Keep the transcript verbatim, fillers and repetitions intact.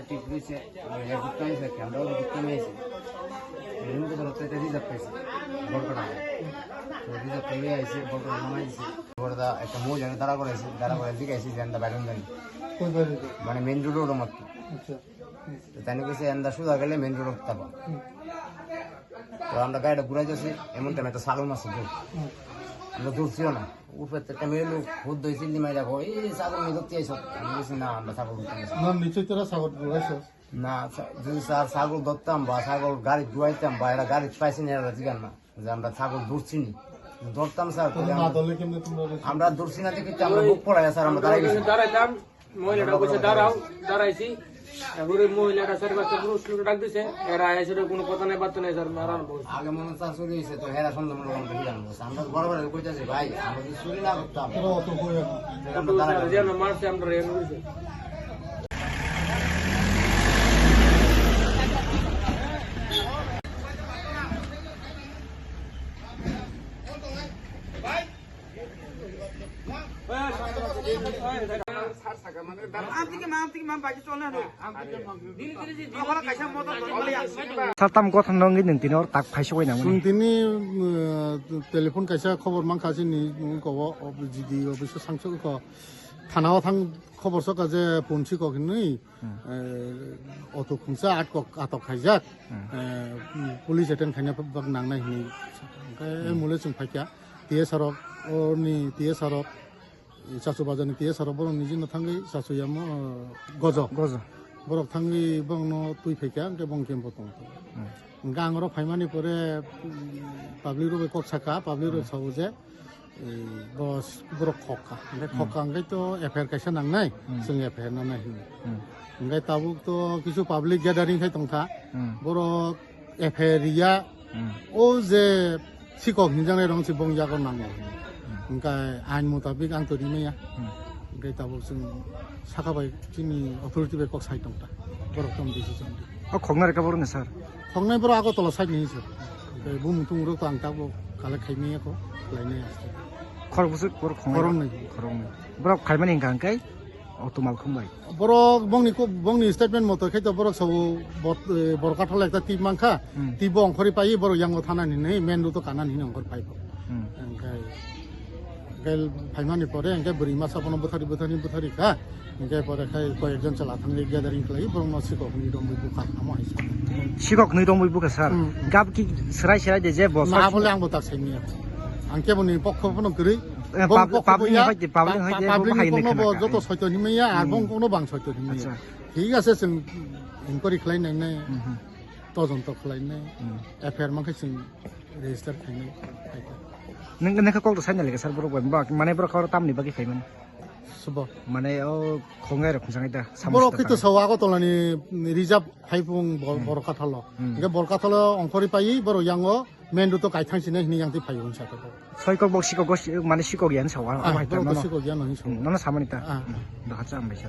ঠিক রয়েছে, আর এক গুপ্তা হয়েছে, ক্যামেরাও গুপ্তা নিয়েছে। এমনি তো ধরতে এটা রিজার্ভ পাইছে, বড় কটা। তো রিজার্ভ করে আইছে, বড় কটা নামাই দিছে। বড়দা একটা মহিলাকে দাঁড়া করাইছে, দাঁড়া করে জিজ্ঞাসা যে আমরা বাইরে জানি। কোন বাইরে? মানে মেইন রোডের মতো। আচ্ছা। তো তাই কইছে, "আমরা সোজা গেলে মেইন রোড উঠতে পারবো।" হুম। তো আমরা গাড়িটা ঘুরাই যাচ্ছি, এমন টাইমে একটা ছাগল মারছে দৌড়। হুম। আমরা দৌড়ছিও না। উপরে তো একটা মেয়ে লোক ভূত দই চিল্লি মাইরা কো, "এই ছাগল নিয়ে ধরতে আইছো?" আমি বলছি, "না, আমরা ছাগল ধরতে আইছি।" না, নিচে তোরা ছাগল ঘুরাইছো? না, ছা-, যদি স্যার ছাগল ধরতাম বা ছাগল গাড়ি ঘুরাইতাম বা এরা গাড়ি পাইছি না, এরা জিগান না যে আমরা ছাগল ধরছি নি। ধরতাম স্যার, তাহলে তাহলে না আমরা ধরলে কেমনে তোমরা ধরছো? আমরা ধরছি না দেখি তো আমরা বুক পড়ায় স্যার, আমরা দাঁড়াই গেছি। দাঁড়াইতাম, মহিলাটা কইছে, "দাঁড়াও।" দাঁড়াইছি। তারপরে মহিলাটা চারি পাঁচটা পুরুষ লোক ডাক দিছে, এরা এসে কোনো কথা নাই, বার্তা নাই স্যার, মারান বলছে। আগে মনে হয় স্যার চুরি হয়েছে, তো এরা সন্দেহ মনে হয় আমরা কি জানবো? আমরা তো বড় বড় কইতাছি, "ভাই, আমরা যদি চুরি না করতাম।" তোরা অত কই এখন? তাহলে আমরা দাঁড়াই যেন মারছে, আমরা রেন হয়েছে। Sir, tam gothon nong gini tini or tak phai sogwi nang mani. Chwng tini, uh, telephone kaisa khobor mankha chini, uh, ko, o, G D office o sangsu ko, thana o thang khobor soka je punsi kok hinwi, hmm, eh, auto khungsa atkok atok khaijak, hmm, eh, police attend khaina bak nangnai hinwi. Hwnkhe, hmm, mole chwng phaikha, T S R rok, oni T S R rok, Chachu bazar ni T S R rok borok niji no thangwi chachu yamo, eh, gojo. Gojo. Borok thangwi borokno twi phaikha, hwnkhe bong kempo tongo. Hmm. Hwnkhe ang oro phaimani pore, mm, public rok bai kok sakha, public rok, hmm, sao je, eh, boss borok khokha. Hwnkhe, hmm, khokha hwnkhe to F I R kaisa nangnai, hmm, chwng F I R nangnai hinwi. Hmm. Hwnkhe tabuk to kisu public gathering khai tongkha. Hmm. Borok F I R ya, hmm, o je sikok hinjaknai rong se bong yago nango. Hmm. Hwnkhe ain mutabik ang to rimaya. Hmm. Hwnkhe tabuk chwng saka bai chini authority bai kok sai tongta. Borok tong decision di. O khoknai rwkha borok ni sir? Khoknai borok Agartala side ni sir. Hwnkhe bumung tumung rok to ang tabuk collect khai maya kho, khlai nai aste. Khorok bwswk borok khoknai? Khoroknwi. Khoroknwi. Borok khaimani hwnkha hwnkhe? O tumal khum bai. Borok bongni ko-, bongni statement moto khe to borok sao bot-, eh, borok kathal ekta tip mankha, hmm, tip bo ongkhorwi pai borok yango thanani hinwi main road o kanani hinwi ongkhor pai bo. Hmm. Hwnkhe, hwnkhe phaimani pore hwnkhe bwrwi masa bono bwthari bwthari bwthari kha, hwnkhe pore khai koi ekjon chwla thangwi gathering khlai borokno sikok hwnwi romwi bukha amo hai sa. Sikok hwnwi romwi bukha sir? Hmm. Gab ki serai serai de je bo na sir? Bole ang bo tak saimanya. Ang keboni pokho phano kwrwi. Eh, bong pub-, pokho public buya, ni hoite, public ni pa-, hoite public bo ni hai kokno hinwi bo khna joto kha. Soito hinmaya, ar, hmm, bong kokno bang soito hinmaya. Acha. Thik ase, chwng inquiry khlai nai nai, mhm, todonto khlai nai, hmm, F I R mankhe chwng register khai nai, khai kha. Nwng, nwng khe kok to sai nai le sir borok bai, ba, mane borok khe oro tamni bagwi phaimani? Subo. Mane o khongai rok khunsangai da, samung borok sita khito tang. Sao Agartala ni reserve Phaipung bor-, hmm, Borkathalo. Hmm. Hingke Borkathalo ongkhorwi paiwi borok yango main road o kaithang sine hini yang twi phaio hinsa khe. Soikok bok sikok go si-, mane sikok yan sawa, ah, abo hai borok to mano. Sikok yan hinsa. Hmm, nono samani ta. Ah. Hmm, doha cha ambai sa.